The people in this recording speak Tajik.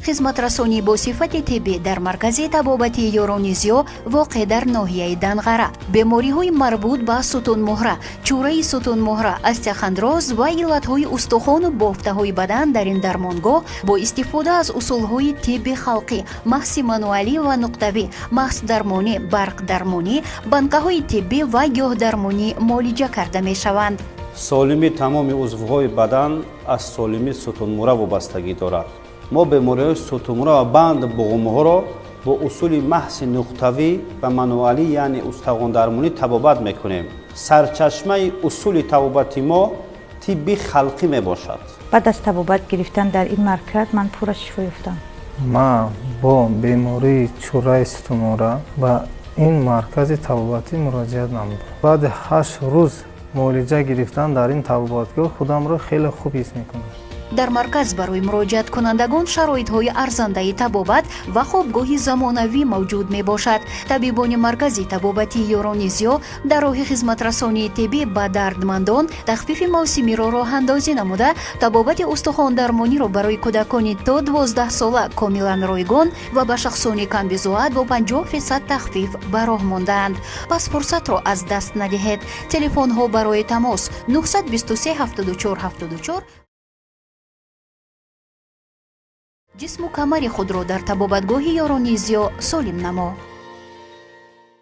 Хизматрасонӣ бо сифати тиббӣ дар маркази табобатии Ёрони Зиё, воқеъ дар ноҳияи Данғара. Бемориҳои марбут ба сутунмуҳра, чӯраи сутунмуҳра, остеохондроз ва иллатҳои устухону бофтаҳои бадан дар ин дармонгоҳ бо истифода аз усулҳои тибби халқӣ, маҳси мануалӣ ва нуқтавӣ, маҳсдармонӣ, барқдармонӣ, банкаҳои тиббӣ ва гиёҳдармонӣ муолиҷа карда мешаванд. Солимии тамоми узвҳои бадан аз солимии сутунмуҳра вобастагӣ дорад. Мо бемориҳои сутунмуҳра ва банд буғумҳоро бо усули маҳси нуқтавӣ ва мануалӣ, яъне устухондармонӣ, табобат мекунем. Сарчашмаи усули табобати мо тибби халқӣ мебошад. Баъд аз табобат гирифтан дар ин марказ ман пурра шифо ёфтам. Ман бо бемории чӯраи сутунмуҳра ба ин маркази табобатӣ муроҷиат намудам. Баъди 8 рӯз муолиҷа гирифтан дар ин табобатгоҳ худамро хеле хуб ҳис мекунам. Дар марказ барои муроҷиаткунандагон шароитҳои арзандаи табобат ва хобгоҳи замонавӣ мавҷуд мебошад. Табибони маркази табобатии Ёрони Зиё дар роҳи хизматрасонии тиббӣ ба дардмандон тахфифи мавсимиро роҳандозӣ намуда, табобати устухондармониро барои кӯдакони то 12 сола комилан ройгон ва ба шахсони камбизоат бо 50% тахфиф ба роҳ мондаанд. Пас фурсатро аз даст надиҳед. Телефонҳо барои тамос: 923 74 74. Ҷисму камари худро дар табобатгоҳи Ёрони Зиё солим намо.